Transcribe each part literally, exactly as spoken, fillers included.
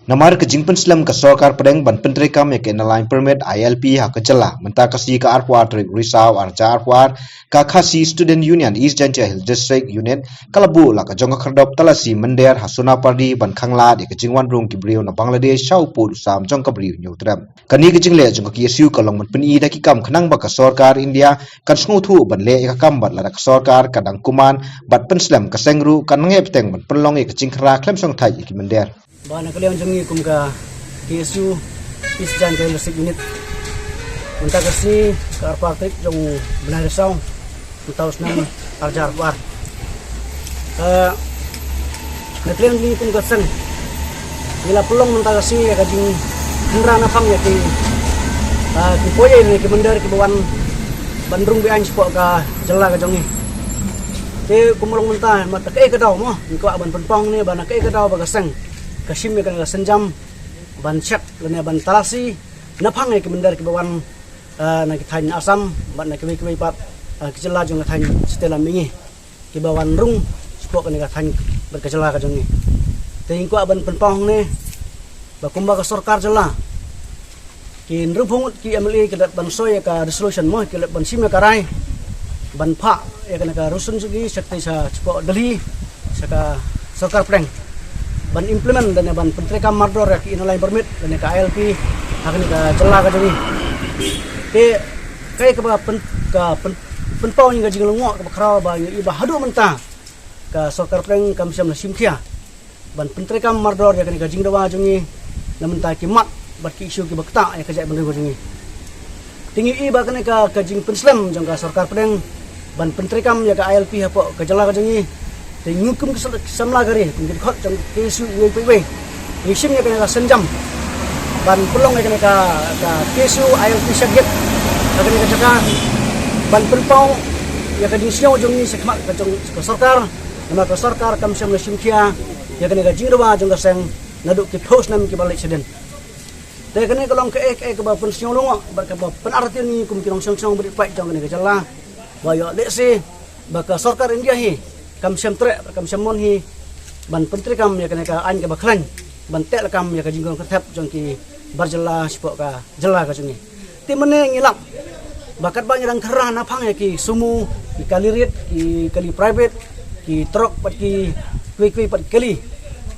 Namar ka jingpynslem ka sorkar pdeng ban pyntreikam ïa ka Inner Line Permit, I L P, ha ka jylla, mynta ka sngi ka arphew ar tarik Risaw arhajar arphew ar, ka Khasi Student Union East Jaintia Hills District Unit ka la buh la ka jong ka khyrdop talasi mynder ha Sonapardi ban khanglad ïa ka jingwan rung ki briew na Bangladesh sha u pud u sam jong ka Bri u Hynñiewtrep. Kane ka jingleh jong ka K S U ka long ban pyni da ki kam khnang ba ka sorkar India kan sngewthuh ban leh ïa ka kam bad lada ka sorkar ka dang kumne bad pynslem ka seng ruh kan nang ïa bteng ban pynlong ïa ka jingkhra khlem shong thait ïa ki mynder. Ba na ka liang jong ngi kum ka K S U East Jaintia Hills District Unit, mynta ka sngi ka arphew ar tarik jong u bnai Risaw, mynta u snem arhajar arphew ar. Ka, na ka liang jong ngi kum ka seng, ngi la pynlong mynta ka sngi ïa ka jingkhynra na phang ïa ki, ah, ki poiei ne ki mynder kiba wan ban rung be-aiñ shapoh ka jylla ka jong ngi. Te kumba long mynta, ma ta kaei ka daw mo, ngi kwah ban pynpaw hangne ba na kaei ka daw ba ka seng ka shim ïa kane ka sienjam ban check lane ban talasi na phang ïa ki mynder kiba wan, ah, na ki thaiñ Assam bad na kiwei kiwei pat, ah, ki jylla jong ka thaiñ State Lam Mihngi kiba wan rung shapoh kane ka thaiñ bad ka jylla ka jong ngi. Te ngi kwah ban pynpaw hangne ba kumba ka sorkar jylla, ki hynriewphew ngut ki M L A ki la dep ban soi ïa ka resolution mo, ki la dep ban shim ïa ka rai ban phah ïa kane ka resolution jong ki sha kti sha shapoh Delhi, sha ka sorkar pdeng ban implement lane ban pyntreikam mardor ïa ka Inner Line Permit lane ka I L P ha kane ka jylla ka jong ngi. Te kaei kaba pyn, ka pyn, pynpaw ïa ka jinglyngngoh kaba khraw ba ngi i ba haduh mynta ka sorkar pdeng kam shym la shim khia ban pyntreikam mardor ïa kane ka jingdawa jong ngi na bynta ki mat bad ki issue kiba ktah ïa ka jaitbynriew ka jong ngi. Te ngi i ba kane ka, ka jingpynslem jong ka sorkar pdeng ban pyntreikam ïa ka I L P hapoh ka jylla ka jong ngi. Te ngi kum ki sam, ki samla ka ri, kum ki dkhot jong ka K S U iwei pa iwei, ngi shim ïa kane ka sienjam ban pynlong ïa kane ka, ka K S U I L P check gate ha kane ka jaka ban pynpaw ïa ka jingsngew jong ngi sha khmat ka jong ka sorkar. Namar ka sorkar kam shym la shim khia ïa kane ka jingdawa jong ka seng naduh ki phew snem kiba la leit shadien. Te kane ka long kaei kaei kaba pynsngew lyngngoh bad kaba pynartatien ïa ngi kum ki nongshong shnong ba rit paid jong kane ka jylla, ba ïoh lehse ba ka sorkar India hi kam shym treh, kam shym mon hi ban pyntreikam ïa kane ka aiñ kaba khlaiñ ban teh lakam ïa ka jingkyrthep jong ki bar jylla shapoh ka jylla ka jong ngi. Te mynne ngi lap ba katba ngi dang khynra na phang ïa ki sumo, ki kali rit, ki kali private, ki truck bad ki kiwei kiwei pat ki kali,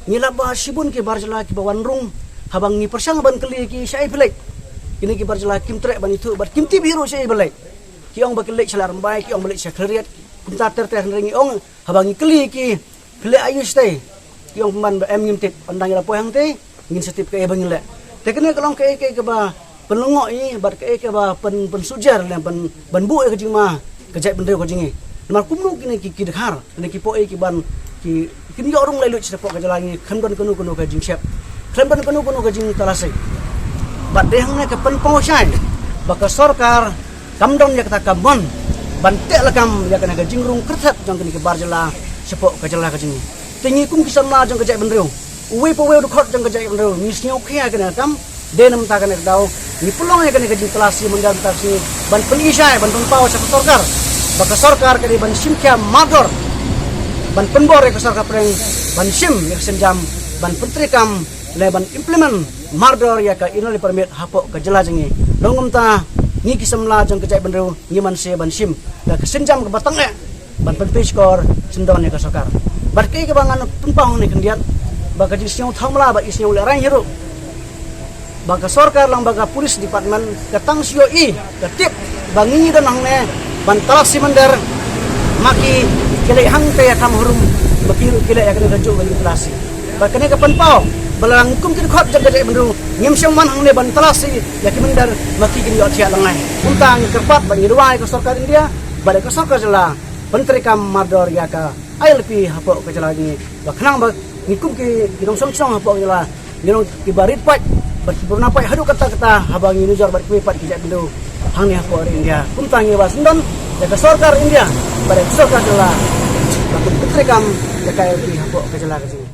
ngi lap ba shibun ki bar jylla kiba wan rung, haba ngi pyrshang ban kylli ïa ki shaei phi leit, kine ki bar jylla kim treh ban ithuh bad kim tip hi ruh shaei ba leit. Ki ong ba ki leit sha Laitrymbai, ki ong ba leit sha Khliehriat, kumta ter ter, hynrei ngi ong, haba ngi kylli ïa ki, phi leit aiu shatei? Ki ong pynban ba em, ngim tip, ynda ngi la poi hangtei ngin sa tip kaei ba ngin leh. Te kane ka long kaei kaei kaba pynlyngngoh ïa ngi bad kaei kaba pyn, pynsujor lane ban, ban buh ïa ka jingma ka jaitbynriew ka jong ngi. Namar kumno kine ki, ki dkhar lane ki poh ei ki ban, ki, kin ïoh rung laitluid shapoh ka jylla ngi, khlem don kano kano ka jingshep, khlem don kano kano ka jingtalasi. Bad dei hangne ka pynpaw shai ba ka sorkar kam don ïa kata ka mon ban teh lakam ïa kane ka jingrung kyrthep jong kine ki bar jylla shapoh ka jylla ka jong ngi. Te ngi kum ki samla jong ka jaitbynriew, uwei pa uwei u dkhot jong ka jaitbynriew, ngi sngew khia ïa kane ka kam. Dei na mynta kane ka daw ngi pynlong ïa kane ka jingtalasi mynta, mynta ka sngi ban pyni shai, ban pynpaw sha ka sorkar ba ka sorkar ka dei ban shim khia mardor, ban pynbor ïa ka sorkar pdeng ban shim ïa ka sienjam ban pyntreikam lane ban implement mardor ïa ka Inner Line Permit hapoh ka jylla jong ngi. Nangta ngi ki samla jong ka jaitbynriew ngi man seh ban shim da ka sienjam kaba tang eh ban pynpei shkor syndon ïa ka sorkar. Bad kaei kaba ngan pynpaw hangne khyndiat, ba ka jingsngew thaw mala bad i sngew lehraiñ hi ruh ba ka sorkar lang bad ka police department ka tang shu ïohi, ka tip ba ngi don hangne ban talasi mynder, ma ki, ki leit hangtei ïa kam harum, ma ki ruh ki leit ïa kane kajuh ka jingtalasi. Bad kane ka pynpaw ba lada ngi kum ki dkhot jong ka jaitbynriew ngim shym wan hangne ban talasi ïa ki mynder, ma ki kin ïohthiah lyngngai. Kumta ngi kyrpad bad ngi dawa ïa ka sorkar India bad ïa ka sorkar jylla pyntreikam mardor ïa ka I L P hapoh ka jylla ngi, ba khnang ba ngi kum ki, ki nongshong shnong hapoh ka jylla ngi long kiba rit paid bad kiba na paid haduh katta katta haba ngi nujor bad kiwei pat ki jaitbynriew hangne hapoh ri India. Kumta ngi dawa syndon ïa ka sorkar India bad ïa ka sorkar jylla ba kin pyntreikam ïa ka I L P hapoh ka jylla ka jong ngi.